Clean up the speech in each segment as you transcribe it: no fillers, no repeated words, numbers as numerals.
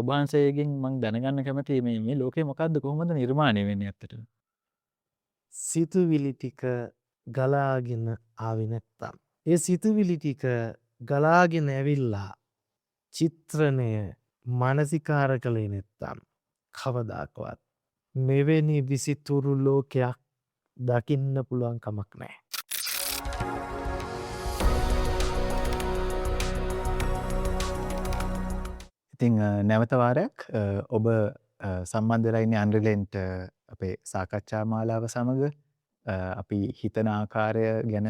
ඔබ වහන්සේගෙන් මම දැනගන්න කැමතියි මේ මේ ලෝකේ මොකද්ද කොහොමද නිර්මාණය වෙන්නේ ඇත්තටම? සිතුවිලි ටික ගලාගෙන ආවේ නැත්තම්, ඒ සිතුවිලි ටික ගලාගෙන ඇවිල්ලා චිත්‍රණය මානසිකාර කළේ නැත්තම් කවදාකවත් මෙවැනි විසිතුරු ලෝකයක් දකින්න පුළුවන් කමක් නැහැ. ඉතින් නැවත වාරයක් ඔබ සම්බන්ධ වෙලා ඉන්නේ අන්රිලෙන්ට් අපේ සාකච්ඡා මාලාව සමග. අපි හිතන ආකාරය ගැන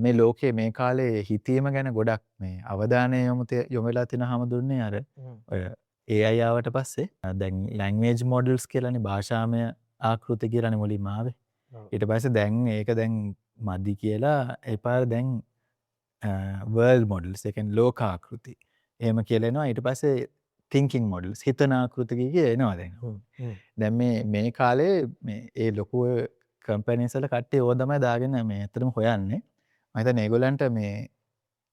මේ ලෝකයේ මේ කාලේ හිතීම ගැන ගොඩක් මේ අවධානය යොමු වෙලා තියෙන හැමදුන්නේ අර ඔය AI ආවට පස්සේ දැන් ලැන්ග්වේජ් මොඩල්ස් කියලානේ, භාෂාමය ආකෘති කියලානේ මුලින්ම ආවේ. ඊට පස්සේ දැන් ඒක දැන් මදි කියලා ඒ පාර දැන් වර්ල්ඩ් මොඩල්ස්, ඒ කියන්නේ ලෝක ආකෘති එහෙම කියලා එනවා. ඊට පස්සේ තින්කින් මොඩල්ස්, හිතන ආකෘති කිය එනවා දැන්. දැන් මේ කාලේ මේ ඒ ලොකු කම්පැනිස් වල කට්ටිය ඕව තමයි දාගෙන මේ ඇත්තටම හොයන්නේ. මම හිතන්නේ ඒගොල්ලන්ට මේ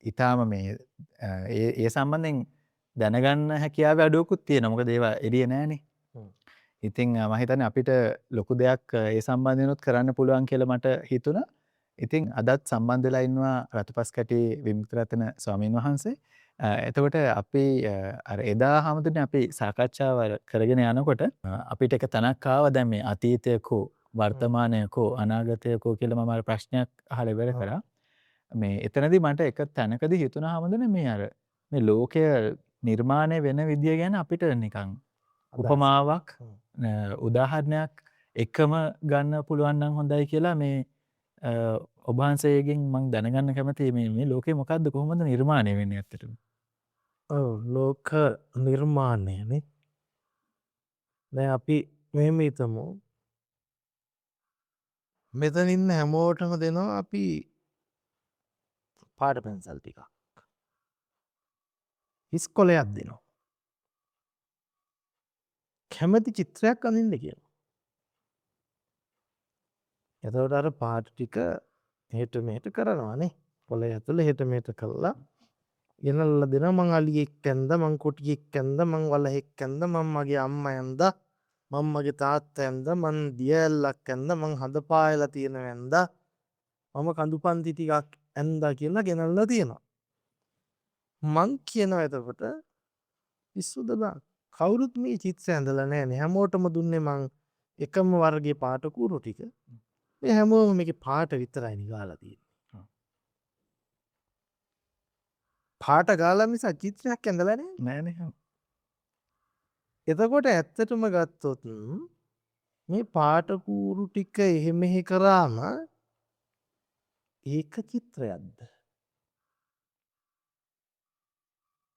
ඊටාම මේ ඒ සම්බන්ධයෙන් දැනගන්න හැකියාවේ අඩුවකුත් තියෙනවා. මොකද ඒවා එළිය නෑනේ. ඉතින් මම හිතන්නේ අපිට ලොකු දෙයක් ඒ සම්බන්ධයෙන්ුත් කරන්න පුළුවන් කියලා මට හිතුණා. ඉතින් අදත් සම්බන්ධ වෙලා ඉන්නවා රතුපස්කැටි විමුක්තිරතන ස්වාමීන් වහන්සේ. එතකොට අපි අර එදා හැමදෙන්නේ අපි සාකච්ඡාව කරගෙන යනකොට අපිට එක තැනක් ආවා දැන් මේ අතීතය කෝ වර්තමානය කෝ අනාගතය කෝ කියලා මම අර ප්‍රශ්නයක් අහලා ඉවර කරා. මේ එතනදී මට එක තැනකදී හිතුණා හැමදෙන්නේ මේ අර මේ ලෝකය නිර්මාණය වෙන විදිය ගැන අපිට නිකන් උපමාවක් උදාහරණයක් එකම ගන්න පුළුවන් නම් හොඳයි කියලා මේ ඔබ වහන්සේගෙන් මම දැනගන්න කැමතියි මේ මේ ලෝකේ මොකද්ද කොහොමද නිර්මාණය වෙන්නේ ඇත්තටම? ඔව්, ලෝක නිර්මාණය නේ. දැන් අපි මෙහෙම හිතමු, මෙතන ඉන්න හැමෝටම දෙනවා අපි පාට පැන්සල් ටිකක්, හිස් කොලයක් දෙනවා, කැමති චිත්‍රයක් අඳින්න කියනවා. එතකොට අර පාට ටික එහෙට මෙහෙට කරනවා නේ, කොලය ඇතුලේ එහෙට මෙහෙට කරලා ගෙනල්ලා දෙනවා. මං අලියෙක් ඇන්දා, මං කොටියෙක් ඇන්දා, මං වලහෙක් ඇන්දා, මං මගේ අම්මා ඇන්දා, මං මගේ තාත්තා ඇන්දා, මං දිය ඇල්ලක් ඇන්දා, මං හඳ පායලා තියෙනවා ඇන්දා, මම කඳු පන්ති ටිකක් ඇන්දා කියලා ගෙනල්ලා තියෙනවා. මං කියනවා එතකොට පිස්සුද බං, කවුරුත් මේ චිත්‍ර ඇඳලා නෑනේ, හැමෝටම දුන්නේ මං එකම වර්ගයේ පාට කූරු ටික. මේ හැමෝම මේකේ පාට විතරයි ගාලා තියෙන්නේ. පාට ගාලා මිසක් චිත්‍රයක් ඇඳලා නෑ. නෑනේ. එතකොට ඇත්තටම ගත්තොත් මේ පාට කූරු ටික එහෙ මෙහෙ කරාම ඒක චිත්‍රයක්ද?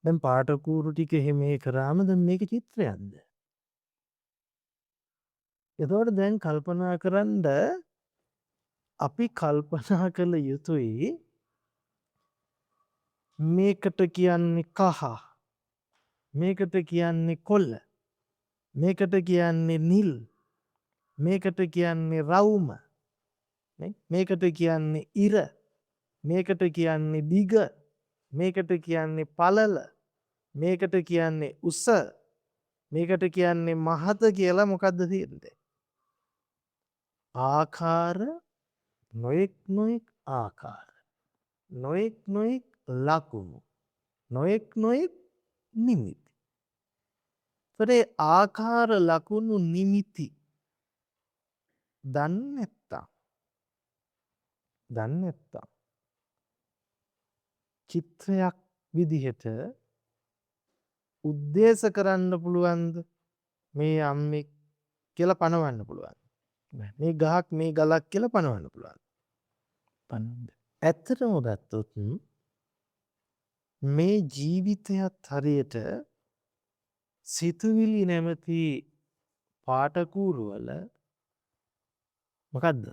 දැන් පාට කූරු ටික එහෙ මෙහෙ කරාම දැන් මේක චිත්‍රයක්ද? එතකොට දැන් කල්පනා කරන්ඩ අපි කල්පනා කළ යුතුයි මේකට කියන්නේ කහ, මේකට කියන්නේ කොළ, මේකට කියන්නේ නිල්, මේකට කියන්නේ රවුම, මේකට කියන්නේ ඉර, මේකට කියන්නේ දිග, මේකට කියන්නේ පළල, මේකට කියන්නේ උස, මේකට කියන්නේ මහත කියලා මොකද්ද තියෙන්නේ? ආකාර නොයෙක් නොයෙක් ආකාර, නොයෙක් නොයෙක් ලකුණු, නොයෙක් නොයෙක් නිමිති. ඒතර ආකාර ලකුණු නිමිති දන්නේ නැත්තම් චිත්‍රයක් විදිහට උද්දේශ කරන්න පුළුවන්ද? මේ අම්මෙක් කියලා පනවන්න පුළුවන්. මේ ගහක් මේ ගලක් කියලා පනවන්න පුළුවන්. පනවන්න. ඇත්තටම ගත්තොත් මේ ජීවිතයත් හරියට සිතුවිලි නැමැති පාටකූරු වල මොකද්ද?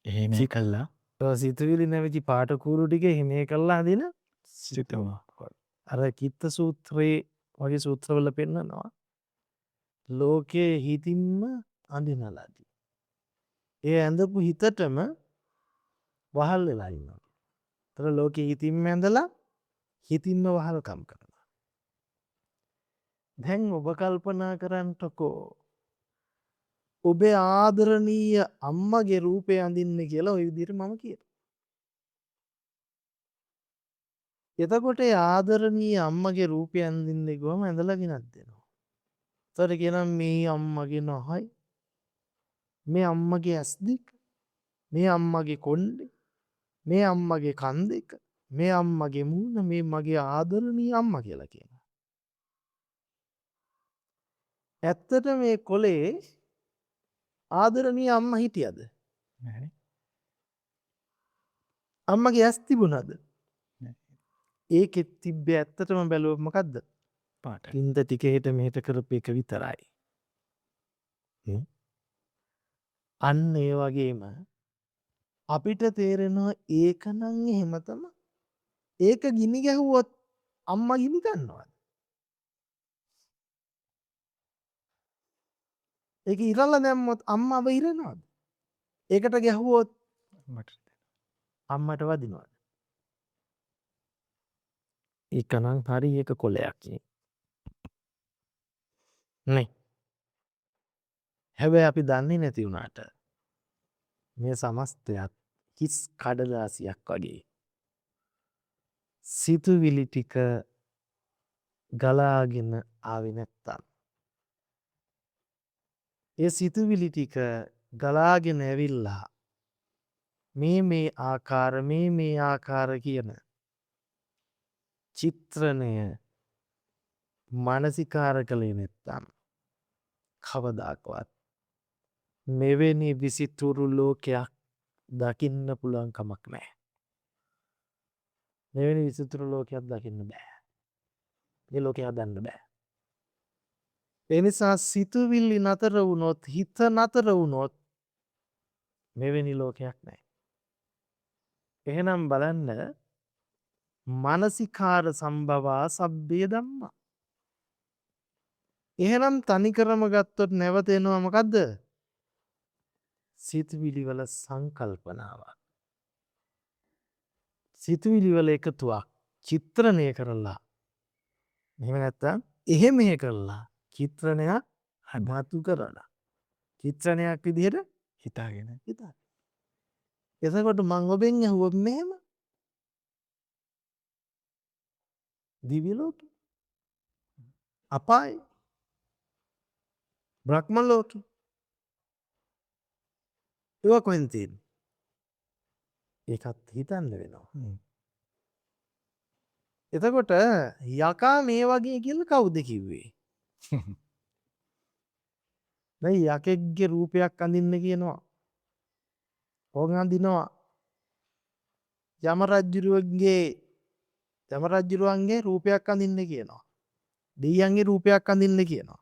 එහෙම කළා. ඔව්, සිතුවිලි නැමැති පාටකූරු ටික එහෙම කළා හදින සිතුවා. අර කිත්ත සූත්‍රයේ වගේ සූත්‍රවල පෙන්නනවා ලෝකයේ හිතින්ම අඳින ලදී. ඒ ඇඳපු හිතටම වහල් වෙලා ඉන්නවා. ඒතර ලෝකයේ හිතින්ම ඇඳලා හිතින්ම වහල්කම් කරනවා. දැන් ඔබ කල්පනා කරන්නකෝ ඔබේ ආදරණීය අම්මගේ රූපය අඳින්න කියලා ඔය විදිහට මම කියනවා. එතකොට ඒ ආදරණීය අම්මගේ රූපය අඳින්න ගිහම ඇඳලා ගෙනත් දෙනවා. එතකොට කියනවා මේ අම්මගේ නහය, මේ අම්මගේ ඇස් දෙක, මේ අම්මගේ කොණ්ඩේ, මේ අම්මගේ කන් දෙක, මේ අම්මගේ මූණ, මේ මගේ ආදරණීය අම්මා කියලා කියනවා. ඇත්තට මේ කොලේ ආදරණීය අම්මා හිටියද? නෑනේ. අම්මගේ ඇස් තිබුණාද? නෑ. ඒකෙත් තිබ්බේ ඇත්තටම බැලුවොත් මොකද්ද? පාට. කින්ද ටික හෙට මෙහෙට කරපු එක විතරයි. අන්න ඒ වගේම අපිට තේරෙනවා ඒකනම් එහෙම තමයි. ඒක ගිනි ගැහුවොත් අම්මා ගිනි ගන්නවද? ඒක ඉරලා දැම්මොත් අම්මව ඉරනවද? ඒකට ගැහුවොත් අම්මට වදිනවද? ඒකනම් හරි ඒක කොලයක් නේ. හැබැයි අපි දන්නේ නැති වුණාට මේ සමස්තයත් හිස් කඩදාසියක් වගේ සිතුවිලි ටික ගලාගෙන ආවේ නැත්තම්, ඒ සිතුවිලි ටික ගලාගෙන ඇවිල්ලා මේ මේ ආකාර මේ මේ ආකාර කියන චිත්‍රණය මානසිකාර කළේ නැත්තම් කවදාකවත් මෙවැනි විසිතුරු ලෝකයක් දකින්න පුළුවන් කමක් නැහැ. මෙවැනි විසිතුරු ලෝකයක් දකින්න බෑ. මේ ලෝකය හදන්න බෑ. ඒ නිසා සිතුවිලි නතර වුණොත්, හිත නතර වුණොත් මෙවැනි ලෝකයක් නැහැ. එහෙනම් බලන්න මානසිකාර සම්භවා සබ්බේ ධම්මා. එහෙනම් තනිකරම ගත්තොත් නැවත එනවා මොකද්ද? සිතුවිලි වල සංකල්පනාවක්. සිතුවිලි වල එකතුවක් චිත්‍රණය කරලා, එහෙම නැත්තම් එහෙ මෙහෙ කරලා චිත්‍රණයක් මතු කරලා චිත්‍රණයක් විදිහට හිතාගෙන හිතාගෙන. එතකොට මං ඔබෙන් ඇහුවොත් මෙහෙම දිව්‍ය ලෝකෙ, අපාය, බ්‍රහ්ම ලෝකෙ, ඒවා කොහෙන්ද තියෙන්නේ? ඒකත් හිතන්න වෙනවා. එතකොට යකා මේ වගේ කියලා කවුද කිව්වේ? දැන් යකෙක්ගේ රූපයක් අඳින්න කියනවා. ඕක අඳිනවා. යම රජුරුවන්ගේ රූපයක් අඳින්න කියනවා. දෙයියන්ගේ රූපයක් අඳින්න කියනවා.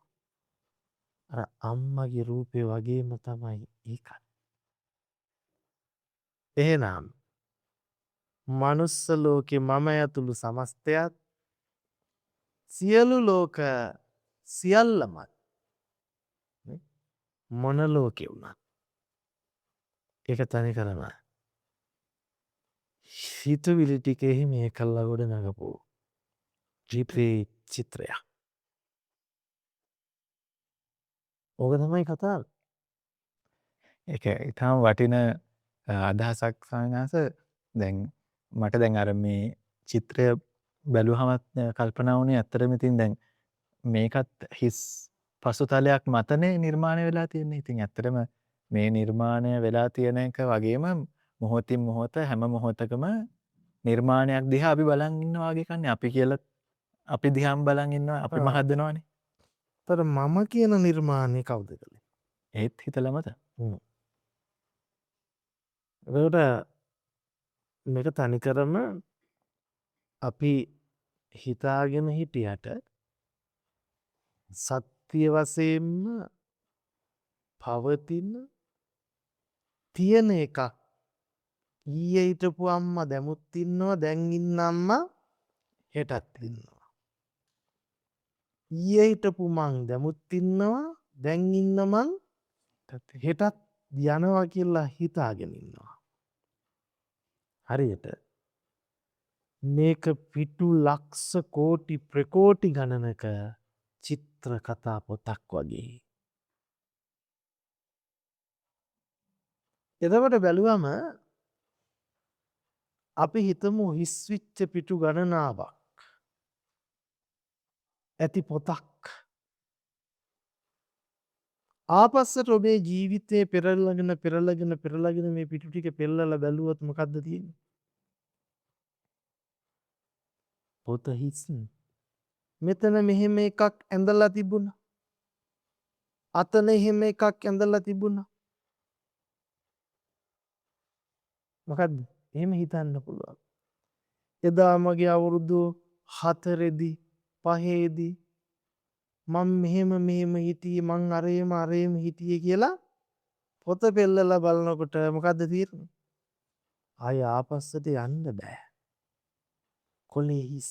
අර අම්මගේ රූපේ වගේම තමයි ඒකත්. එහෙනම් මනුස්ස ලෝකේ මම ඇතුළු සමස්තයත් සියලු ලෝක සියල්ලමත් මොන ලෝකේ වුණත් ඒක තනි කරම හිතුවිලි ටික එහෙම කළා ගොඩ නගපු ජීපේ චිත්‍රයක්. ඕක තමයි කතාව. ඒක ඉතාම වටින අදහසක් ස්වාමීන් වහන්සේ. දැන් මට දැන් අර මේ චිත්‍රය බැලුවහමත් කල්පනා වුණේ ඇත්තටම ඉතින් දැන් මේකත් හිස් පසුතලයක් මතනේ නිර්මාණය වෙලා තියෙන්නේ. ඉතින් ඇත්තටම මේ නිර්මාණය වෙලා තියෙන එක වගේම මොහොතින් මොහොත හැම මොහොතකම නිර්මාණයක් දිහා අපි බලන් ඉන්නවා වගේ කන්නේ. අපි කියලා අපි දිහාම බලන් ඉන්නවා, අපිම හදනවනේ. තර මම කියන නිර්මාණය කවුද කළේ? ඒත් හිතලම තමයි. එතකොට මේක තනිකරම අපි හිතාගෙන හිටියට සත්‍ය වශයෙන්ම පවතින තියෙන එකක්. ඊයේ හිටපු අම්මා දැමුත් ඉන්නවා, දැන් ඉන්න අම්මා හෙටත් ඉන්නවා. ඊයේ හිටපු මං දැමුත් ඉන්නවා, දැන් ඉන්න මං හෙටත් යනවා කියලා හිතාගෙන ඉන්නවා. හරියට මේක පිටු ලක්ෂ කෝටි ප්‍රකෝටි ගණනක චිත්‍ර කතා පොතක් වගේ. එතකොට බැලුවම අපි හිතමු හිස් වෙච්ච පිටු ගණනාවක් ඇති පොතක්. ආපස්සට ඔබේ ජීවිතේ පෙරලගෙන පෙරලගෙන පෙරලගෙන මේ පිටු ටික පෙරලලා බැලුවොත් මොකද්ද තියෙන්නේ? පොත හිස්. මෙතන මෙහෙම එකක් ඇඳලා තිබුණා. අතන එහෙම එකක් ඇඳලා තිබුණා. මොකද්ද? එහෙම හිතන්න පුළුවන්. එදා මගේ අවුරුදු 4 5 මං මෙහෙම මෙහෙම හිටියේ, මං අරේම අරේම හිටියේ කියලා පොත පෙල්ලලා බලනකොට මොකද්ද තීරණය? ආය ආපස්සට යන්න බෑ. කොලේ හිස්.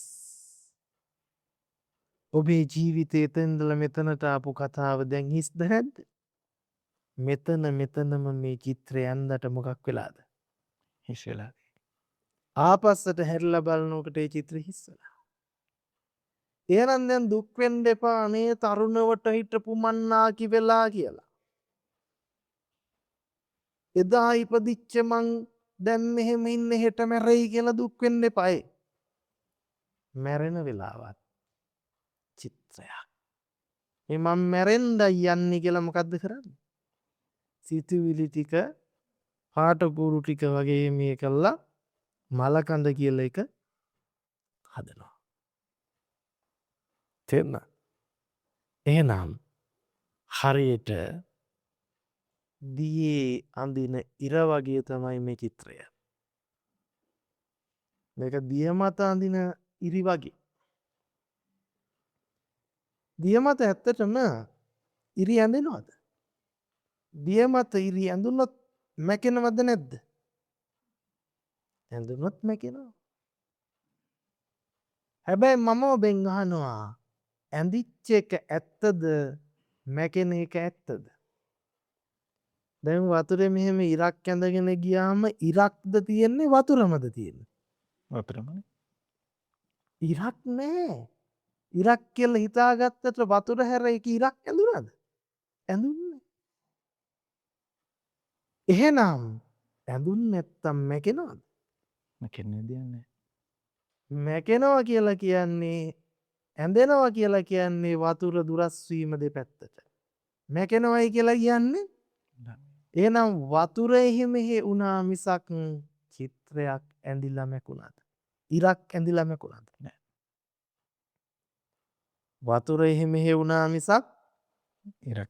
ඔබේ ජීවිතේ එතන ඉඳලා මෙතනට ආපු කතාව දැන් හිස්ද නැද්ද? මෙතන මෙතනම මේ චිත්‍රය ඇන්දට මොකක් වෙලාද? හිස් වෙලා. ආපස්සට හැරිලා බලනකොට ඒ චිත්‍රය හිස් වෙලා. එහෙනම් දැන් දුක් වෙන්න එපා අනේ තරුණවට හිටපු මන්නාකි වෙලා කියලා. එදා ඉපදිච්ච මං දැන් මෙහෙම ඉන්නේ හෙට මැරෙයි කියලා දුක් වෙන්න එපා. ඒ මැරෙන වෙලාවත් චිත්‍රයක්. මේ මං මැරෙන්නයි යන්නේ කියලා මොකද්ද කරන්නේ? සිතුවිලි ටික පාට කූරු ටික වගේ මේ කළා මලකඳ කියලා එක හදනවා. තේරුණා? එහෙනම් හරියට දියේ අඳින ඉර වගේ තමයි මේ චිත්‍රය. මේක දිය මත අඳින ඉරි වගේ. දිය මත ඇත්තටම ඉරි ඇඳෙනවද? දිය මත ඉරි ඇඳුනොත් මැකෙනවද නැද්ද? ඇඳුනොත් මැකෙනවා. හැබැයි මම ඔබෙන් අහනවා ඇඳිච්ච එක ඇත්තද මැකෙන එක ඇත්තද? දැන් වතුරේ මෙහෙම ඉරක් ඇඳගෙන ගියාම ඉරක්ද තියෙන්නේ වතුරමද තියෙන්නේ? වතුරමනේ. ඉරක් නෑ. ඉරක් කියලා හිතාගත්තට වතුර හැර ඒක ඉරක් ඇඳුනද? ඇඳුන්නේ. එහෙනම් ඇඳුන් නැත්තම් මැකෙනවද? මැකෙන්න විදියක් නෑ. මැකෙනවා කියලා කියන්නේ ඇඳෙනවා කියලා කියන්නේ වතුර දුරස් වීම දෙපැත්තට. මැකෙනවයි කියලා කියන්නේ එහෙනම් වතුර එහෙ මෙහෙ වුණා මිසක් චිත්‍රයක් ඇඳිලා මැකුණාද? ඉරක් ඇඳිලා මැකුණාද? නෑ. වතුර එහෙ මෙහෙ වුණා මිසක්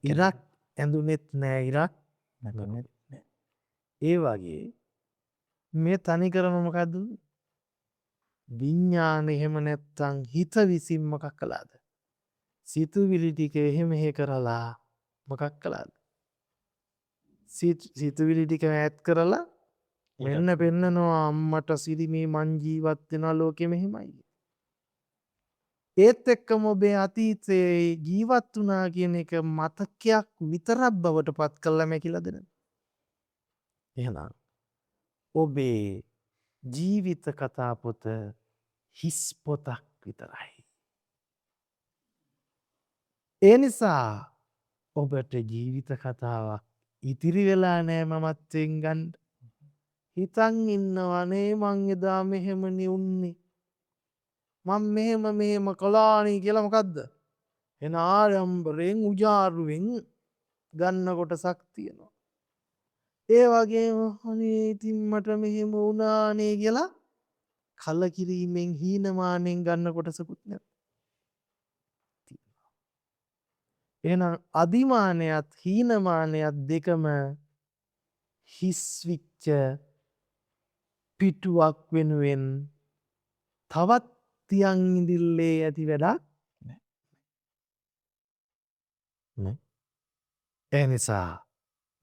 ඉරක් ඇඳුනෙත් නෑ, ඉරක් මැකුණෙත් නෑ. ඒ වගේ මේ තනිකරම මොකද්ද? විඥාන එහෙම නැත්තම් හිත විසින් මොකක් කළාද? සිතුවිලි ටික එහෙ මෙහෙ කරලා මොකක් කළාද? සිතුවිලි ටික ඈත් කරලා මෙන්න පෙන්නනවා අම්මට සිරි මේ මං ජීවත් වෙනා ලෝකෙ මෙහෙමයි. ඒත් එක්කම ඔබේ අතීතයේ ජීවත් වුණා කියන එක මතකයක් විතරක් බවට පත් කළා මැකිලාද නැද්ද? එහෙනම් ඔබේ ජීවිත කතා පොත හිස් පොතක් විතරයි. ඒ නිසා ඔබට ජීවිත කතාවක් ඉතිරි වෙලා නෑ මමත්වෙන් ගන්න. හිතන් ඉන්නවනේ මං එදා මෙහෙමනේ උන්නේ. මං මෙහෙම මෙහෙම කළානේ කියලා මොකද්ද? එන ආඩම්බරෙන් උජාරුවෙන් ගන්න කොටසක් තියෙනවා. ඒ වගේම අනේ ඉතින් මට මෙහෙම වුණානේ කියලා කලකිරීමෙන් හීනමානෙන් ගන්න කොටසකුත් නෑ. එහෙනම් අදිමානයත් හීනමානයත් දෙකම හිස් විච්ච පිටුවක් වෙනුවෙන් තවත් තියන් ඉඳිල්ලේ ඇති වැඩක් නෑ. නේ. ඒ නිසා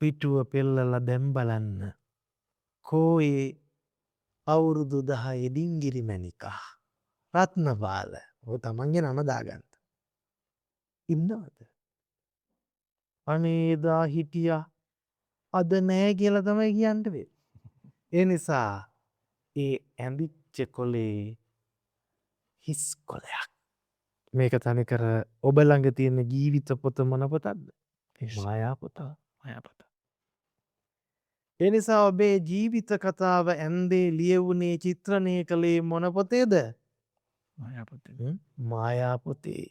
පිටුව පෙල්ලලා දැන් බලන්න. කෝ ඒ අවුරුදු 10 ඩිංගිරි මැණිකා රත්නපාල ඔය තමන්ගේ නම දාගන්න. ඉන්නවද? අනේ එදා හිටියා අද නෑ කියලා තමයි කියන්න වෙන්නේ. ඒ නිසා ඒ ඇඳිච්ච කොලේ හිස් කොලයක්. මේක තනිකර ඔබ ළඟ තියෙන ජීවිත පොත මොන පොතක්ද? මායා පොත. මායා පොත. ඒ නිසා ඔබේ ජීවිත කතාව ඇන්දේ, ලියවුනේ, චිත්‍රණය කළේ මොන පොතේද? මායා පොතේ. මායා පොතේ.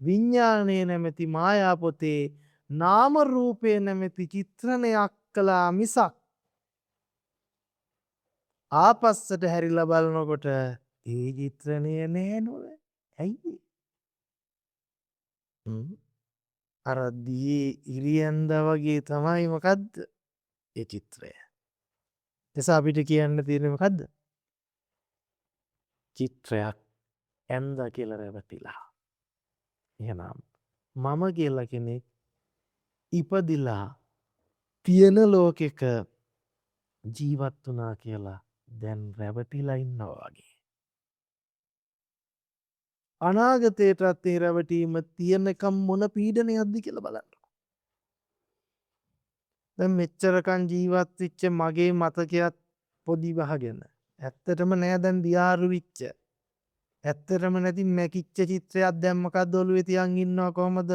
විඥානය නැමැති මායා පොතේ නාම රූපය නැමැති චිත්‍රණයක් කළා මිසක් ආපස්සට හැරිලා බලනකොට ඒ චිත්‍රණය නෑ නෝන. ඇයි? අර දියේ ඉරියන්ද වගේ තමයි මොකද්ද? ඒ චිත්‍රය. නිසා අපිට කියන්න තියෙන්නේ මොකද්ද? චිත්‍රයක් ඇන්ද කියලා රැවටිලා. එහෙනම් මම කියලා කෙනෙක් ඉපදිලා තියෙන ලෝකෙක ජීවත් වුණා කියලා දැන් රැවටිලා ඉන්නවා වගේ. අනාගතයටත් ඒ රැවටීම තියෙනකම් මොන පීඩනයක්ද කියලා බලන්න. දැන් මෙච්චරකන් ජීවත් වෙච්ච මගේ මතකයක් පොඩි වහගෙන ඇත්තටම නෑ, දැන් දියාරු වෙච්ච, ඇත්තටම නැති මැකිච්ච චිත්‍රයක් දැන් මොකද්ද ඔළුවේ තියන් ඉන්නවා. කොහමද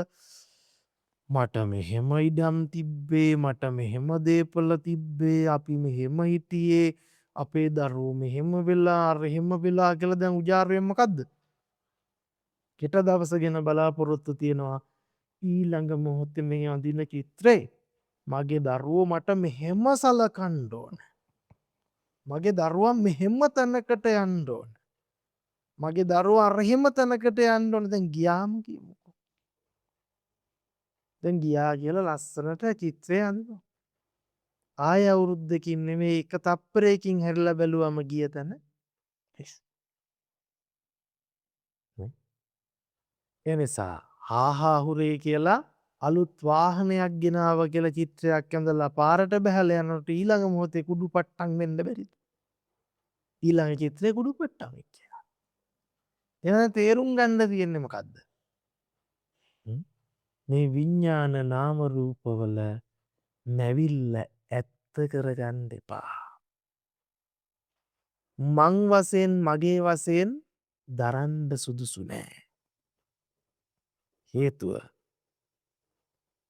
මට මෙහෙම ඉඩම් තිබ්බේ, මට මෙහෙම දේපල තිබ්බේ, අපි මෙහෙම හිටියේ, අපේ දරුවෝ මෙහෙම වෙලා අර එහෙම වෙලා කියලා දැන් උජාරුවෙන් මොකද්ද හෙට දවස ගැන බලාපොරොත්තු තියෙනවා. ඊළඟ මොහොතේ මේ අඳින චිත්‍රේ මගේ දරුවෝ මට මෙහෙම සලකන්න ඕන, මගේ දරුවා මෙහෙම තැනකට යන්න ඕන, මගේ දරුවා අර එහෙම තැනකට යන්න ඕන. දැන් ගියාම කියමුකෝ, දැන් ගියා කියලා ලස්සනට චිත්‍රය අඳිනවා. ආය අවුරුද්දකින් නෙමෙයි, එක තප්පරයකින් හැරිලා බැලුවම ගිය තැන ඒ නිසා හාහා හුරේ කියලා අලුත් වාහනයක් ගෙනාව කියලා චිත්‍රයක් ඇඳලා පාරට බැහැලා යනකොට ඊළඟ මොහොතේ කුඩු පට්ටම් වෙන්න බැරිද? ඊළඟ චිත්‍රේ කුඩු පට්ටම් වෙච්ච එක. එහෙනම් තේරුම් ගන්න තියෙන්නේ මොකද්ද? මේ විඥාන නාම රූපවල නැවිල්ල ඇත්ත කරගන්න එපා. මං වශයෙන් මගේ වශයෙන් දරන්න සුදුසු නෑ. හේතුව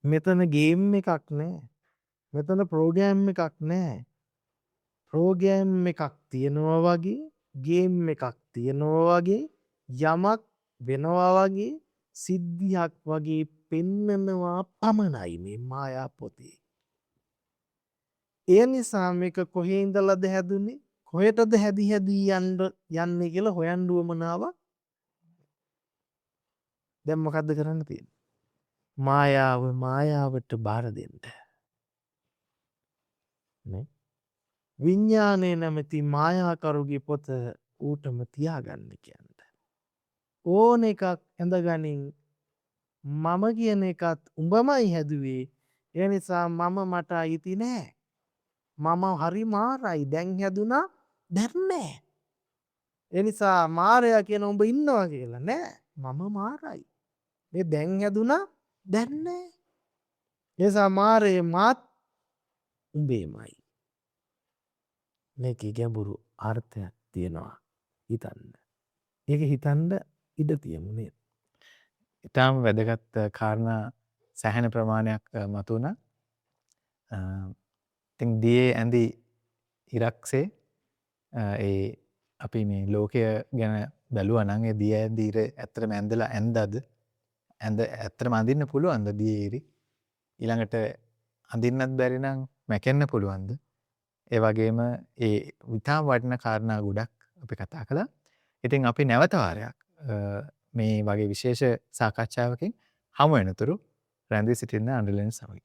මෙතන ගේම් එකක් නෑ. මෙතන ප්‍රෝග්‍රෑම් එකක් නෑ. ප්‍රෝග්‍රෑම් එකක් තියෙනවා වගේ, ගේම් එකක් තියෙනවා වගේ, යමක් වෙනවා වගේ, සිද්ධියක් වගේ පෙන්නනවා පමණයි මේ මායා පොතේ. ඒ නිසා මේක කොහේ ඉඳලාද හැදුනේ, කොහෙටද හැදි හැදී යන්නේ කියලා හොයන්න උවමනාවක්. දැන් මොකද්ද කරන්න තියෙන්නේ? මායාව මායාවට බාර දෙන්න. නේ? විඥානය නැමැති මායාකරුගේ පොත ඌටම තියාගන්න කියන්න. ඕන එකක් ඇඳගනින්, මම කියන එකත් උඹමයි හැදුවේ. ඒ නිසා මම මට අයිති නෑ. මම හරි මාරයි. දැන් හැදුනා දැන් නෑ. ඒ නිසා මාරයා කියන උඹ ඉන්නවා කියලා නෑ. මම මාරයි. මේ දැන් හැදුනා දැන් නෑ. ඒ නිසා මාරේ මාත් උඹේමයි. මේකේ ගැඹුරු අර්ථයක් තියෙනවා හිතන්න. ඒක හිතන්න ඉඩ තියමු නේද? ඉතාම වැදගත් කාරණා සෑහෙන ප්‍රමාණයක් මතුවුණා. ඉතින් දියේ ඇඳි ඉරක්සේ ඒ අපි මේ ලෝකය ගැන බැලුවා නම් ඒ දිය ඇඳි ඉර ඇත්තටම ඇඳලා ඇඳද, ඇඳ ඇත්තටම අඳින්න පුළුවන්ද දියේ ඉරි? ඊළඟට අඳින්නත් බැරි නම් මැකෙන්න පුළුවන්ද? ඒ වගේම ඒ ඉතාම වටින කාරණා ගොඩක් අපි කතා කළා. ඉතින් අපි නැවත වාරයක් මේ වගේ විශේෂ සාකච්ඡාවකින් හමු වෙනතුරු රැඳී සිටින්න අන්රිලෙන්ට් සමග.